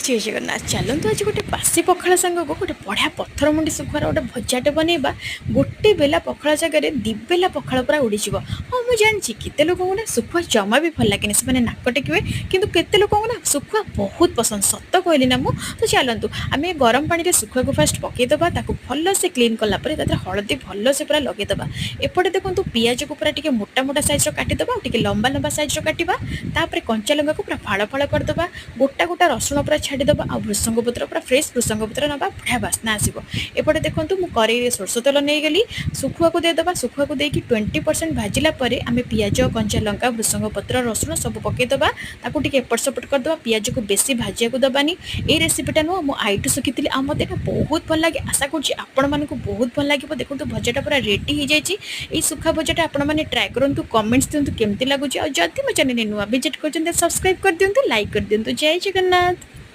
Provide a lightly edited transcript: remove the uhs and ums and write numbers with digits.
ଜୟ ଜଗନ୍ନାଥ। ଚାଲନ୍ତୁ, ଆଜି ଗୋଟେ ବାସି ପଖାଳ ସାଙ୍ଗକୁ ଗୋଟେ ବଢ଼ିଆ ପଥର ମୁଣ୍ଡି ଶୁଖୁଆର ଗୋଟେ ଭଜାଟେ ବନେଇବା। ଗୋଟେ ବେଲା ପଖାଳ ଜାଗାରେ 2 ବେଲା ପଖାଳ ପୁରା ଉଡ଼ିଯିବ। ହଁ, ମୁଁ ଜାଣିଛି, କେତେ ଲୋକଙ୍କୁ ନା ଶୁଖୁଆ ଜମା ବି ଭଲ ଲାଗେନି, ସେମାନେ ନାକ ଟେକିବେ। କିନ୍ତୁ କେତେ ଲୋକଙ୍କୁ ନା ଶୁଖୁଆ ବହୁତ ପସନ୍ଦ, ସତ କହିଲି ନା ମୁଁ। ତ ଚାଲନ୍ତୁ, ଆମେ ଗରମ ପାଣିରେ ଶୁଖୁଆକୁ ଫାଷ୍ଟ ପକେଇଦେବା। ତାକୁ ଭଲସେ କ୍ଲିନ୍ କଲା ପରେ ତା ଦେହରେ ହଳଦୀ ଭଲସେ ପୁରା ଲଗେଇଦେବା। ଏପଟେ ଦେଖନ୍ତୁ, ପିଆଜକୁ ପୁରା ଟିକେ ମୋଟା ମୋଟା ସାଇଜ୍ର କାଟିଦେବା ଆଉ ଟିକେ ଲମ୍ବା ଲମ୍ବା ସାଇଜ୍ର କାଟିବା। ତାପରେ କଞ୍ଚା ଲଙ୍କାକୁ ପୁରା ଫାଳ ଫାଳ କରିଦେବା। ଗୋଟା ଗୋଟା ରସୁଣ ପୁରା ଛାଡ଼ିଦେବା ଆଉ ଭୃସଙ୍ଗ ପତ୍ର, ପୁରା ଫ୍ରେଶ୍ ଭୃସଙ୍ଗ ପତ୍ର ନେବା, ବଢ଼ିଆ ବାସ୍ନା ଆସିବ। ଏପଟେ ଦେଖନ୍ତୁ, ମୁଁ କରେଇରେ ସୋରିଷ ତେଲ ନେଇଗଲି, ଶୁଖୁଆକୁ ଦେଇଦେବା। ଶୁଖୁଆକୁ ଦେଇକି 20% ଭାଜିଲା ପରେ ଆମେ ପିଆଜ, କଞ୍ଚା ଲଙ୍କା, ଭୃସଙ୍ଗ ପତ୍ର, ରସୁଣ ସବୁ ପକେଇଦେବା। ତାକୁ ଟିକେ ଏପଟ ସେପଟ କରିଦେବା। ପିଆଜକୁ ବେଶୀ ଭାଜିବାକୁ ଦେବାନି। ଏଇ ରେସିପିଟା ନୁହଁ, ମୁଁ ଆଇଠୁ ଶିଖିଥିଲି ଆଉ ମୋତେ ଏଇଟା ବହୁତ ଭଲ ଲାଗେ। ଆଶା କରୁଛି ଆପଣମାନଙ୍କୁ ବହୁତ ଭଲ ଲାଗିବ। ଦେଖନ୍ତୁ, ଭଜାଟା ପୁରା ରେଡ଼ି ହେଇଯାଇଛି। ଏଇ ଶୁଖୁଆ ଭଜାଟା ଆପଣମାନେ ଟ୍ରାଏ କରନ୍ତୁ, କମେଣ୍ଟସ୍ ଦିଅନ୍ତୁ କେମିତି ଲାଗୁଛି। ଆଉ ଯଦି ମୋ ଚ୍ୟାନେଲରେ ନୂଆ ଭିଜିଟ୍ କରୁଛନ୍ତି, ସବସ୍କ୍ରାଇବ୍ କରିଦିଅନ୍ତୁ, ଲାଇକ୍ କରିଦିଅନ୍ତୁ। ଜୟ ଜଗନ୍ନାଥ।